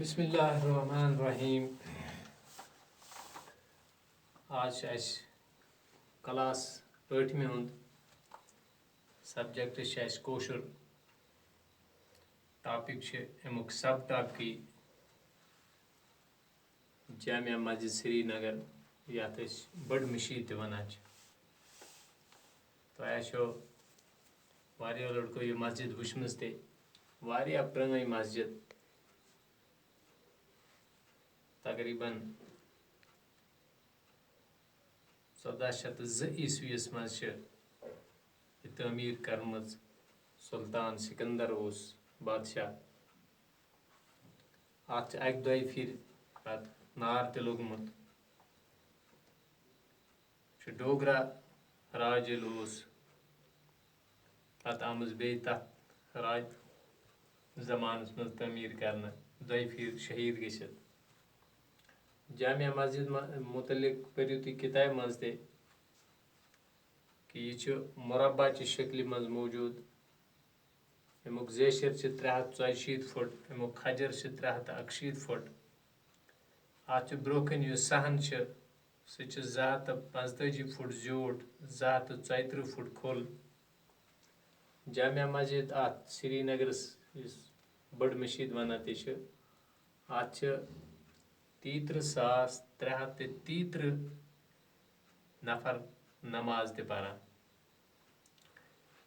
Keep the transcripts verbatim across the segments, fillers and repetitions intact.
بسم اللہ الرحمن الرحیم۔ آز چھِ اَسہِ کلاس ٲٹھمہِ ہُنٛد، سبجیکٹ چھِ اَسہِ کٲشُر، ٹاپک چھِ اَمیُک سب ٹاپکٕے جامع مسجد سرینگر، یَتھ أسۍ بٔڑ مٔشیٖد تہِ وَنان چھِ۔ تۄہہِ آسیو واریاہو لٔڑکو یہِ مسجد وٕچھمٕژ تہِ، واریاہ پرٛٲنۍ مسجد، تقریباً ژۄداہ شیٚتھ تہٕ زٕ عیسویَس منٛز چھِ یہِ تعمیٖر کٔرمٕژ۔ سلطان سکندر اوس بادشاہ۔ اَتھ چھِ اَکہِ دۄیہِ پھِرِ پَتہٕ نار تہِ لوٚگمُت۔ چھُ ڈوگرا راج ییٚلہِ اوس، پَتہٕ آمٕژ بیٚیہِ تَتھ راج زمانَس منٛز تعمیٖر کرنہٕ، دۄیہِ پھِرِ شہیٖد گٔژھِتھ۔ جامع مسجد م-، متعلق پٔرِو تُہۍ کِتابہِ منٛز تہِ کہِ یہِ چھُ مربع چہِ شکلہِ منٛز موجود۔ اَمیُک زیچھر چھِ ترٛےٚ ہَتھ ژۄیہِ شیٖتھ فُٹ، اَمیُک کھجر چھِ ترٛےٚ ہَتھ تہٕ اَکہٕ شیٖتھ فُٹ۔ اَتھ چھُ برٛونٛہہ کَنہِ یُس صحن چھُ، سُہ چھُ زٕ ہَتھ تہٕ پانٛژتٲجی فُٹ زیوٗٹھ، زٕ ہَتھ تہٕ ژۄیہِ تٕرٛہ فُٹ کھوٚل۔ جامع مسجد اَتھ سرینگرَس، یُس بٔڑ مٔشیٖد وَنان تہِ چھِ، اَتھ چھِ تیٚیہِ تٕرٛہ ساس ترٛےٚ ہَتھ تہٕ تیٚیہِ تٕرٛہ نفر نماز تہِ پَران۔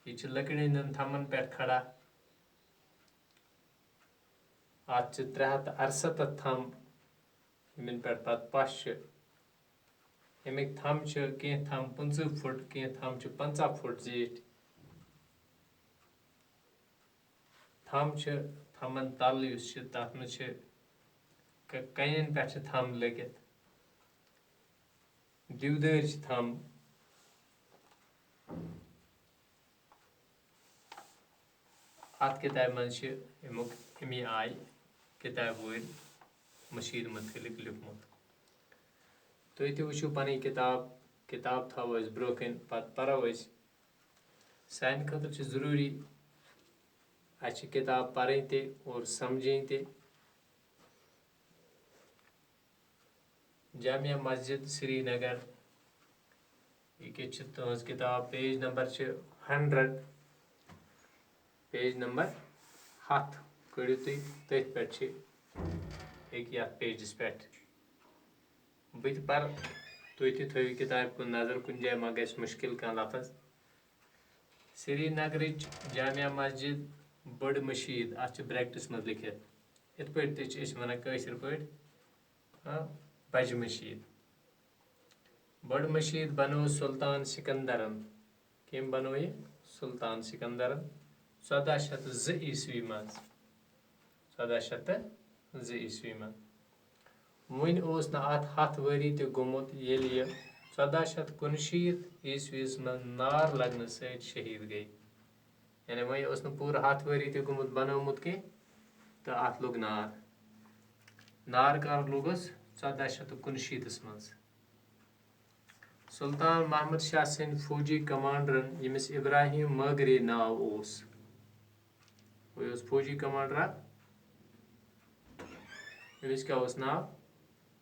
یہِ چھِ لٔکرِ ہٕنٛدٮ۪ن تھَمَن پٮ۪ٹھ کھڑا۔ اَتھ چھِ ترٛےٚ ہَتھ تہٕ اَرسَتَتھ تھَم، یِمَن پٮ۪ٹھ پَتہٕ پَش چھِ۔ اَمِکۍ تھَم چھِ، کینٛہہ تھَم پٕنٛژٕہ فُٹ، کینٛہہ تھَم چھِ پنٛژاہ فُٹ زیٖٹھۍ۔ تھَم چھِ، تھَمَن تَل یُس چھِ، تَتھ منٛز چھِ ک-، کَنٮ۪ن پٮ۪ٹھ چھِ تھَم لٔگِتھ۔ دیودٲرۍ چھِ تھَم۔ اَتھ کِتابہِ منٛز چھِ اَمیُک، اَمی آیہِ کِتابہِ وٲلۍ مٔشیٖد مُتعلِق لیوٗکھمُت۔ تُہۍ تہِ وٕچھِو پَنٕنۍ کِتاب، کِتاب تھاوو أسۍ برٛونٛہہ کَنہِ، پَتہٕ پَرو أسۍ۔ سانہِ خٲطرٕ چھِ ضروٗری، اَسہِ چھِ کِتاب پَرٕنۍ تہِ اور سَمجھٕنۍ تہِ۔ جامع مسجد سرینگر۔ یہِ کیٛاہ چھِ تُہٕنٛز کِتاب؟ پیج نمبر چھِ ہنڈرڈ، پیج نمبر ہَتھ۔ کٔڑِو تُہۍ، تٔتھۍ پٮ۪ٹھ چھِ، ہیٚکہِ یَتھ پیجَس پٮ۪ٹھ۔ بہٕ تہِ پَرٕ، تُہۍ تہِ تھٲیِو کِتابہِ کُن نظر، کُنہِ جایہِ ما گژھِ مُشکِل کانٛہہ لفظ۔ سرینگرٕچ جامع مسجد، بٔڑ مٔشیٖد، اَتھ چھِ bracketس منٛز لیکھِتھ۔ یِتھ پٲٹھۍ تہِ چھِ أسۍ وَنان کٲشِر پٲٹھۍ، ہاں، بَجہِ مٔشیٖد۔ بٔڑ مٔشیٖد بَنٲو سُلطان سِکندرَن۔ کٔمۍ بَنٲو یہِ؟ سُلطان سِکندرَن، ژۄداہ شیٚتھ تہٕ زٕ عیسوی منٛز۔ ژۄداہ شیٚتھ تہٕ زٕ عیسوی منٛز۔ وُنہِ اوس نہٕ اَتھ ہَتھ ؤری تہِ گوٚمُت، ییٚلہِ یہِ ژۄداہ شیٚتھ کُنشیٖتھ عیسویَس منٛز نار لگنہٕ سۭتۍ شہیٖد گٔے۔ یعنی وۄنۍ اوس نہٕ پوٗرٕ ہَتھ ؤری تہِ گوٚمُت بنومُت کینٛہہ، تہٕ اَتھ لوٚگ نار۔ نار کر لوٚگُس؟ ژۄداہ شیٚتھ تہٕ کُنشیٖتھَس منٛز۔ سلطان محمد شاہ سٕنٛدۍ فوجی کمانڈرن، ییٚمِس ابراہیم مٲگرے ناو اوس، وۄنۍ اوس فوجی کمانڈر اکھ، أمِس کیٛاہ اوس ناو؟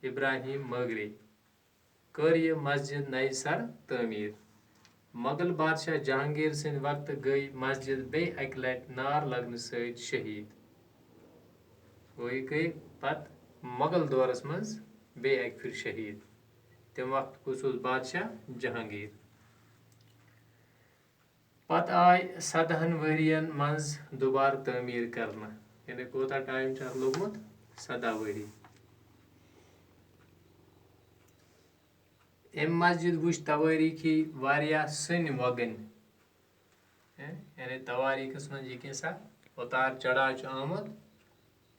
ابراہیم مٲگرے۔ کٔر یہِ مسجد نَیہِ سر تعمیٖر۔ مغل بادشاہ جہانگیر سٕنٛدِ وقتہٕ گٔے مسجد بیٚیہِ اَکہِ لٹہِ نار لگنہٕ سۭتۍ شہیٖد۔ گوٚو، یہِ گٔے پتہٕ مغل دورس منٛز بیٚیہِ اَکہِ پھِرِ شہیٖد۔ تَمہِ وقتہٕ کُس اوس بادشاہ؟ جہانگیر۔ پتہٕ آے سدہن ؤرین منٛز دُبارٕ تعمیٖر کرنہٕ۔ یعنی کوٗتاہ ٹایم چھُ اَتھ لوٚگمُت؟ سداہ ؤری۔ أمۍ مسجد وٕچھ توٲریٖخی واریاہ سٔنۍ وۄگٕنۍ۔ یعنی توٲریٖخس منٛز یہِ کینٛژھا اُتار چڑاو چھُ آمُت،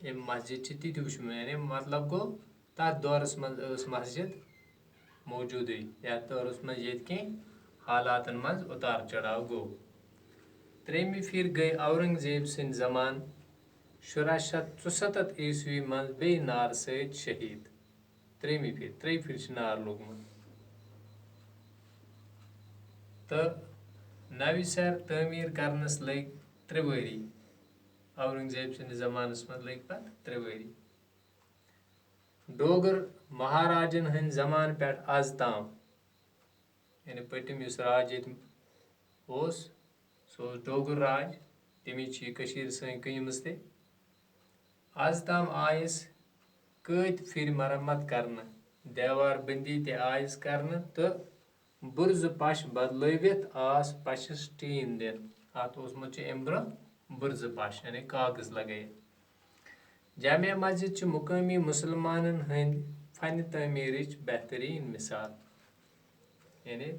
أمۍ مسجد چھِ تِتہِ وٕچھمٕتۍ۔ یعنی مطلب گوٚو، تَتھ دورس منٛز ٲس مسجد موجوٗدٕے، یَتھ دورس منٛز ییٚتہِ کینٛہہ حالاتن منٛز اُتار چڑاو گوٚو۔ ترٛیٚیمہِ پھِرِ گٔے اورنگزیب سٕنٛدِ زمانہٕ شُراہ شیٚتھ ژُسَتَتھ عیسوی منٛز بیٚیہِ نارٕ سۭتۍ شہیٖد۔ ترٛیٚیمہِ پھِرِ، ترٛیٚیہِ پھِرِ چھُ نار لوٚگمُت۔ تہٕ نَوِ سَر تعمیٖر کرنَس لٔگۍ ترٛےٚ ؤری۔ اورنگزیب سٕنٛدِس زمانَس منٛز لٔگۍ پَتہٕ ترٛےٚ ؤری۔ ڈوگر مہاراجن ہٕنٛدۍ زمانہٕ پٮ۪ٹھ از تام، یعنی پٔتِم یُس راج ییٚتہِ اوس، سُہ اوس ڈوگر راج، تَمی چھِ یہِ کٔشیٖر سٲنۍ کٕنمٕژ تہِ۔ از تام آیس کۭتۍ پھِرِ مرمت کرنہٕ، دیوار بندی تہِ آیس کرنہٕ تہٕ بُرزٕ پش بدلٲوِتھ آس پشس ٹیٖن دِنہٕ۔ اتھ اوسمُت چھُ امہِ برٛونٛہہ بُرزٕ پش، یعنی کاغذ لگٲیِتھ۔ جامع مسجد چھِ مقٲمی مُسلمانن ہٕنٛدِ فن تعمیرٕچ بہتریٖن مثال۔ یعنی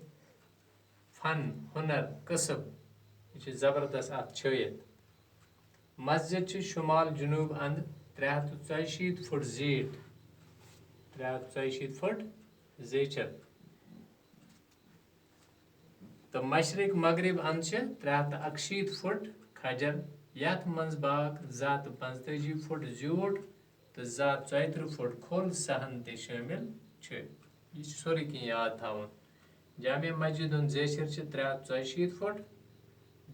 فن، ہُنر، کسب، یہِ چھُ زبردست اتھ چھٲیِتھ۔ مسجد چھِ شمال جنوب اندٕ ترٛےٚ ہتھ تہٕ ژۄیہِ شیٖتھ فُٹ زیٖٹھ، ترٛےٚ ہتھ ژۄیہِ شیٖتھ فُٹ زیچھر۔ تہٕ مشرق مغرب اندٕ چھِ ترٛےٚ ہتھ تہٕ اَکشیٖتھ فُٹ کھجر، یتھ منٛز باغ زٕ ہتھ تہٕ پنٛژتٲجی فُٹ زیوٗٹھ تہٕ زٕ ہتھ ژۄیہِ ترٕٛہ فُٹ کھوٚل صحن تہِ شٲمِل چھِ۔ یہِ چھُ سورُے کینٛہہ یاد تھاوُن۔ جامع مسجد ہُنٛد زیچھر چھِ ترٛےٚ ہتھ ژۄیہِ شیٖتھ فُٹ،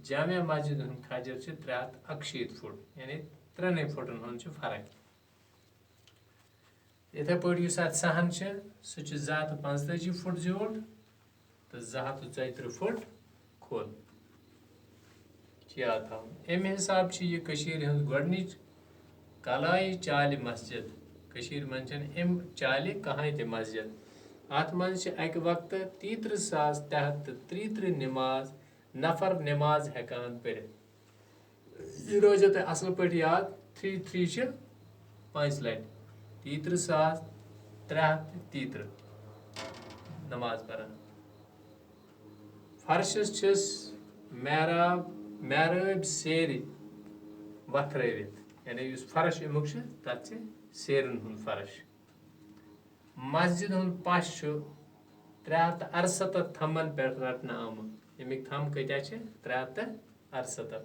جامع مسجد ہُنٛد کھجر چھِ ترٛےٚ ہتھ اَکشیٖتھ فُٹ، یعنی ترٛٮ۪نٕے فُٹن ہُنٛد چھُ فرق۔ یِتھے پٲٹھۍ یُس اتھ صحن چھُ، سُہ چھُ زٕ ہتھ تہٕ پنٛژتٲجی فُٹ زیوٗٹھ تہٕ زٕ ہتھ تہٕ ژۄیہِ ترٕٛہ فُٹ کھوٚل۔ چھُ یاد تھاوُن۔ امہِ حساب چھِ یہِ کٔشیٖرِ ہٕنٛز گۄڈٕنِچ کلایہِ چالہِ مسجد۔ کٔشیٖرِ منٛز چھَنہٕ امہِ چالہِ کٕہٕنۍ تہِ مسجد۔ اتھ منٛز چھِ اکہِ وقتہٕ تیٚیہِ ترٕٛہ ساس ترٛےٚ ہتھ تہٕ تیٚیہِ ترٕٛہ نماز، نفر نماز ہٮ۪کان پٔرِتھ۔ یہِ روزیو تۄہہِ اصل پٲٹھۍ یاد، تھری تھری چھِ پانٛژِ لٹہِ، تیٚیہِ ترٕٛہ ساس ترٛےٚ ہتھ تہٕ تیٚیہِ ترٕٛہ نماز پران۔ فرشس چھِس محراب، محرٲبۍ سیرِ وتھرٲوِتھ، یعنی یُس فرش اَمیُک چھُ، تتھ چھِ سیرن ہُنٛد فرش۔ مسجد ہُنٛد پش چھُ ترٛےٚ ہتھ تہٕ ارستتھ تھمبن پٮ۪ٹھ رٹنہٕ آمُت۔ اَمِکۍ تھمب کۭتیاہ چھِ؟ ترٛےٚ ہتھ تہٕ ارستتھ۔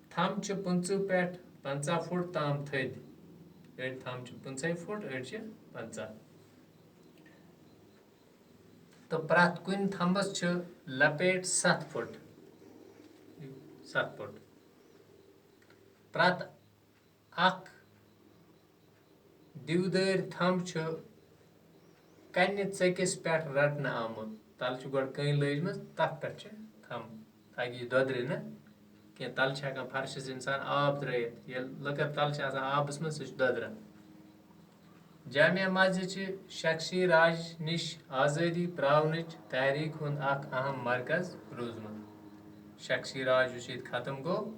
تھمب چھِ پٕنٛژٕہ پٮ۪ٹھ پنٛژاہ فُٹ تام تھٔدۍ۔ أڑۍ تھمب چھِ پٕنٛژٕہے فُٹ، أڑۍ چھِ پنٛژاہ۔ تہٕ پرٛٮ۪تھ کُنہِ تھمبس چھِ لپیٹ ستھ فُٹ، ستھ فُٹ۔ پرٛٮ۪تھ اکھ دیودٲرۍ تھمب چھُ کنہِ ژٔکِس پٮ۪ٹھ رٹنہٕ آمُت۔ تلہٕ چھِ گۄڈٕ کٔنۍ لٲجمٕژ، تتھ پٮ۪ٹھ چھِ تھمب، تاکہِ یہِ دۄدرِ نہٕ کینٛہہ۔ تلہٕ چھِ ہٮ۪کان فرشس انسان آب ترٲیِتھ۔ ییٚلہِ لٔکٕر تلہٕ چھِ آسان آبس منٛز، سُہ چھُ دۄدران۔ جامع مسجد چھِ شخصی راج نِش آزٲدی پراونٕچ تحریک ہُنٛد اکھ اہم مرکز روٗزمُت۔ شخصی راج یُس ییٚتہِ ختم گوٚو،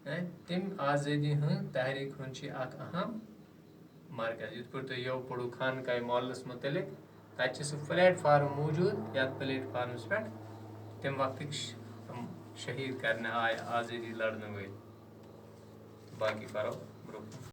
ہے، تَمہِ آزٲدی ہٕنٛز تحریک ہُنٛد چھُ اکھ اہم مرکز۔ یِتھ پٲٹھۍ تۄہہِ یَوٕ پوٚرُو خانقاہِ معلیٰ ہَس مُتعلِق، تَتہِ چھُ سُہ پلیٹ فارم موٗجوٗد، یَتھ پلیٹ فارمَس پٮ۪ٹھ تَمہِ وقتٕکۍ ش-، تِم شہیٖد کرنہٕ آے آزٲدی لڑنہٕ وٲلۍ۔ باقٕے کرو برٛونٛہہ کُن۔